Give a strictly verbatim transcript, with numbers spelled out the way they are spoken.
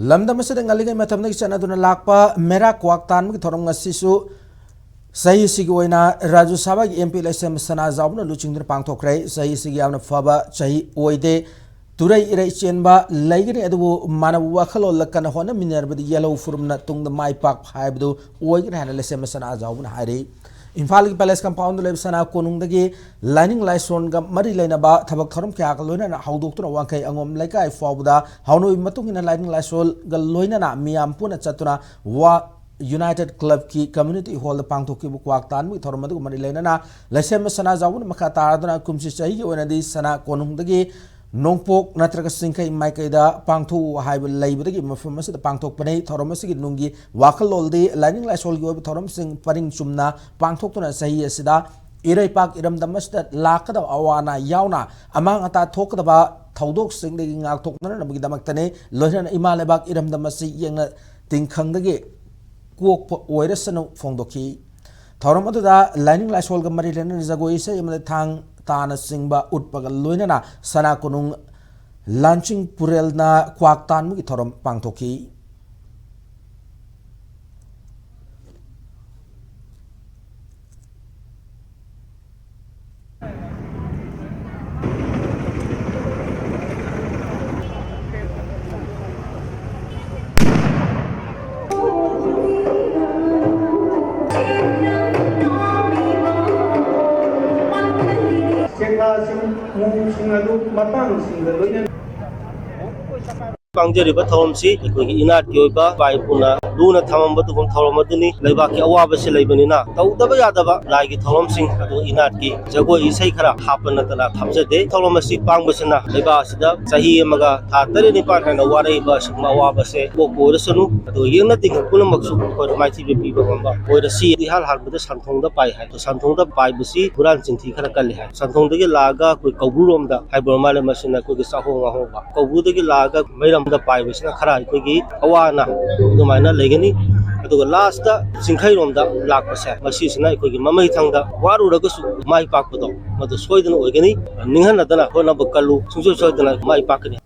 ꯂꯝꯗꯝ ꯑꯁꯤꯗ ꯉꯜꯂꯤꯉꯩ ꯃꯇꯝꯗꯒꯤ ꯆꯠꯅꯗꯨꯅ ꯂꯥꯛꯄ ꯃꯦꯔꯥ ꯀ꯭ꯋꯥꯛ ꯇꯥꯟꯕꯒꯤ ꯊꯧꯔꯝ ꯉꯁꯤꯁꯨ ꯆꯍꯤ ꯑꯁꯤꯒꯤ ꯑꯣꯏꯅ ꯔꯥꯖ꯭ꯌ ꯁꯚꯥꯒꯤ M P ꯂꯩꯁꯦꯝꯕ ꯁꯅꯥꯖꯥꯎꯕꯅ ꯂꯨꯆꯤꯡꯗꯨꯅ ꯄꯥꯡꯊꯣꯛꯈ꯭ꯔꯦ꯫ ꯆꯍꯤ ꯑꯁꯤꯒꯤ ꯌꯥꯝꯅ ꯐꯕ ꯆꯍꯤ ꯑꯣꯏꯗꯦ꯫ ꯇꯨꯔꯩ ꯏꯔꯩ ꯆꯦꯟꯕ ꯂꯩꯒꯅꯤ, ꯑꯗꯨꯕꯨ ꯃꯥꯟꯅꯕ ꯋꯥꯈꯜꯂꯣꯟꯗ ꯀꯟꯅ ꯍꯣꯠꯅꯃꯤꯟꯅꯔꯕꯗꯤ ꯌꯦꯜꯍꯧ ꯐꯨꯔꯨꯝꯅ ꯇꯨꯡꯗ ꯃꯥꯏ ꯄꯥꯛꯄ ꯍꯥꯏꯕꯗꯨ ꯑꯣꯏꯒꯅꯤ ꯍꯥꯏꯅ ꯂꯩꯁꯦꯝꯕ ꯁꯅꯥꯖꯥꯎꯕꯅ ꯍꯥꯏꯔꯤ꯫ ꯏꯝꯐꯥꯜꯒꯤ ꯄꯦꯂꯦꯁ ꯀꯝꯄꯥꯎꯟꯗ ꯂꯩꯕ ꯁꯅꯥ ꯀꯣꯅꯨꯡꯗꯒꯤ ꯂꯥꯏꯅꯤꯡ ꯂꯥꯏꯁꯣꯟꯒ ꯃꯔꯤ ꯂꯩꯅꯕ ꯊꯕꯛ ꯊꯧꯔꯝ ꯀꯌꯥꯒ ꯂꯣꯏꯅꯅ ꯍꯧꯗꯣꯛꯇꯨꯅ ꯋꯥꯡꯈꯩ ꯑꯉꯣꯝ ꯂꯩꯀꯥꯏ ꯐꯥꯎꯕꯗ ꯍꯧꯅꯕꯤ ꯃꯇꯨꯡ ꯏꯟꯅ ꯂꯥꯏꯅꯤꯡ ꯂꯥꯏꯁꯣꯟꯒ ꯂꯣꯏꯅꯅ ꯃꯤꯌꯥꯝ ꯄꯨꯟꯅ ꯆꯠꯇꯨꯅ ꯋꯥ ꯌꯨꯅꯥꯏꯇꯦꯗ ꯀ꯭ꯂꯕꯀꯤ ꯀꯝꯃ꯭ꯌꯨꯅꯤꯇꯤ ꯍꯣꯜꯗ ꯄꯥꯡꯊꯣꯛꯈꯤꯕ ꯀ꯭ꯋꯥꯛ ꯇꯥꯟꯕꯒꯤ ꯊꯧꯔꯝ ꯑꯗꯨꯒ ꯃꯔꯤ ꯂꯩꯅꯅ ꯂꯩꯁꯦꯝꯕ ꯁꯅꯥꯖꯥꯎꯕꯅ ꯃꯈꯥ ꯇꯥꯔꯗꯨꯅ ꯀꯨꯝꯁꯤ ꯆꯍꯤꯒꯤ ꯑꯣꯏꯅꯗꯤ ꯁꯅꯥ ꯀꯣꯅꯨꯡꯗꯒꯤ ꯅꯣꯡꯄꯣꯛ ꯅꯠꯇ꯭ꯔꯒ ꯆꯤꯡꯈꯩ ꯃꯥꯏꯀꯩꯗ ꯄꯥꯡꯊꯣꯛꯎ ꯍꯥꯏꯕ ꯂꯩꯕꯗꯒꯤ ꯃꯐꯝ ꯑꯁꯤꯗ ꯄꯥꯡꯊꯣꯛꯄꯅꯤ꯫ ꯊꯧꯔꯝ ꯑꯁꯤꯒꯤ ꯅꯨꯡꯒꯤ ꯋꯥꯈꯜꯂꯣꯟꯗꯤ ꯂꯥꯏꯅꯤꯡ ꯂꯥꯏꯁꯣꯜꯒꯤ ꯑꯣꯏꯕ ꯊꯧꯔꯝꯁꯤꯡ ꯄꯔꯤꯡ ꯆꯨꯝꯅ ꯄꯥꯡꯊꯣꯛꯇꯨꯅ ꯆꯍꯤ ꯑꯁꯤꯗ ꯏꯔꯩꯄꯥꯛ ꯏꯔꯝꯗꯝ ꯑꯁꯤꯗ ꯂꯥꯛꯀꯗꯕ ꯑꯋꯥ ꯑꯅꯥ ꯌꯥꯎꯅ ꯑꯃꯥꯡ ꯑꯇꯥ ꯊꯣꯛꯀꯗꯕ ꯊꯧꯗꯣꯛꯁꯤꯡꯗꯒꯤ ꯉꯥꯛꯊꯣꯛꯅꯅꯕꯒꯤꯗꯃꯛꯇꯅꯤ꯫ ꯂꯣꯏꯅꯅ ꯏꯃꯥ ꯂꯩꯕꯥꯛ ꯏꯔꯝꯗꯝ ꯑꯁꯤ ꯌꯦꯡꯅ ꯇꯤꯡꯈꯪꯗꯒꯤ ꯀꯣꯛꯄ ꯑꯣꯏꯔꯁꯅꯨ ꯐꯣꯡꯗꯣꯛꯈꯤ꯫ ꯊꯧꯔꯝ ꯑꯗꯨꯗ ꯂꯥꯏꯅꯤꯡ ꯂꯥꯏꯁꯣꯜꯒ ꯃꯔꯤ ꯂꯩꯅꯅ ꯖꯒꯣꯏ ꯏꯁꯩ ꯑꯃꯗꯤ ꯊꯥꯡ ꯇꯥꯅꯆꯤꯡꯕ ꯎꯠꯄꯒ ꯂꯣꯏꯅꯅ ꯁꯅꯥ ꯀꯣꯅꯨꯡ ꯂꯥꯟꯆꯤꯡ ꯄꯨꯔꯦꯜꯅ ꯀ꯭ꯋꯥꯛ ꯇꯥꯟꯕꯒꯤ ꯊꯧꯔꯝ ꯄꯥꯡꯊꯣꯛꯈꯤ꯫ ꯆꯦꯛꯂꯥꯁꯤꯡ, ꯃꯨꯁꯤꯡ ꯑꯗꯨ ꯃꯇꯥꯡꯁꯤꯡꯒ ꯂꯣꯏꯅꯅ ꯄꯥꯡꯖꯔꯤꯕ ꯊꯧꯔꯝꯁꯤ ꯑꯩꯈꯣꯏꯒꯤ ꯏꯅꯥꯠꯀꯤ ꯑꯣꯏꯕ ꯏꯄꯥ ꯏꯄꯨꯅ ꯂꯨꯅ ꯊꯝꯃꯝꯕ ꯑꯗꯨꯒꯨꯝꯕ ꯊꯧꯔꯝ ꯑꯗꯨꯅꯤ꯫ ꯂꯩꯕꯥꯛꯀꯤ ꯑꯋꯥꯕꯁꯤ ꯂꯩꯕꯅꯤꯅ ꯇꯧꯗꯕ ꯌꯥꯗꯕ ꯂꯥꯏꯒꯤ ꯊꯧꯔꯝꯁꯤꯡ ꯑꯗꯨꯒ ꯏꯅꯥꯠꯀꯤ ꯖꯒꯣꯏ ꯏꯁꯩ ꯈꯔ ꯍꯥꯞꯄ ꯅꯠꯇꯅ ꯊꯝꯖꯗꯦ꯫ ꯊꯧꯔꯝ ꯑꯁꯤ ꯄꯥꯡꯕꯁꯤꯅ ꯂꯩꯕꯥꯛ ꯑꯁꯤꯗ ꯆꯍꯤ ꯑꯃꯒ ꯊꯥ ꯇꯔꯦꯠ ꯅꯤꯄꯥꯜ ꯍꯦꯟꯅ ꯋꯥꯔꯛꯏꯕ ꯑꯁꯤꯒꯨꯝꯕ ꯑꯋꯥꯕꯁꯦ ꯀꯣꯛꯄ ꯑꯣꯏꯔꯁꯅꯨ꯫ ꯑꯗꯨꯒ ꯌꯦꯛꯅ ꯇꯤꯡꯈꯪ ꯄꯨꯝꯅꯃꯛꯁꯨ ꯑꯩꯈꯣꯏꯅ ꯃꯥꯏꯊꯤꯕ ꯄꯤꯕ ꯉꯝꯕ ꯑꯣꯏꯔꯁꯤ꯫ ꯏꯍꯥꯟ ꯍꯥꯟꯕꯗ ꯁꯟꯊꯣꯡꯗ ꯄꯥꯏ ꯍꯥꯏ꯫ ꯁꯟꯊꯣꯡꯗ ꯄꯥꯏꯕꯁꯤ ꯍꯨꯔꯥꯟ ꯆꯤꯟꯊꯤ ꯈꯔ ꯀꯜꯂꯤ ꯍꯥꯏ꯫ ꯁꯟꯊꯣꯡꯗꯒꯤ ꯂꯥꯛꯑꯒ ꯑꯩꯈꯣꯏ ꯀꯧꯕ꯭ꯔꯨꯔꯣꯝꯗ ꯍꯥꯏꯕ ꯃꯥꯂꯦꯝ ꯑꯁꯤꯅ ꯑꯩꯈꯣꯏꯒꯤ ꯆꯥꯍꯣꯡ ꯉꯥꯍꯣꯡꯕ꯫ ꯀꯧꯕ꯭ꯔꯨꯗꯒꯤ ꯂꯥꯛꯑꯒ ꯃꯩꯔꯝꯗ ꯄꯥꯏꯕꯁꯤꯅ ꯈꯔ ꯑꯩꯈꯣꯏꯒꯤ ꯑꯋꯥ ꯑꯅꯥ ꯑꯗꯨꯃꯥꯏꯅ ꯂꯩꯒꯅꯤ꯫ ꯑꯗꯨꯒ ꯂꯥꯁꯇ ꯆꯤꯡꯈꯩꯔꯣꯝꯗ ꯂꯥꯛꯄꯁꯦ, ꯃꯁꯤꯁꯤꯅ ꯑꯩꯈꯣꯏꯒꯤ ꯃꯃꯩꯊꯪꯗ ꯋꯥꯔꯨꯔꯒꯁꯨ ꯃꯥꯏ ꯄꯥꯛꯄꯗꯣ ꯃꯗꯨ ꯁꯣꯏꯗꯅ ꯑꯣꯏꯒꯅꯤ꯫ ꯅꯤꯡꯍꯟꯅꯗꯅ ꯍꯣꯠꯅꯕ ꯀꯜꯂꯨ, ꯁꯨꯡꯁꯣꯏ ꯁꯣꯏꯗꯅ ꯃꯥꯏ ꯄꯥꯛꯀꯅꯤ꯫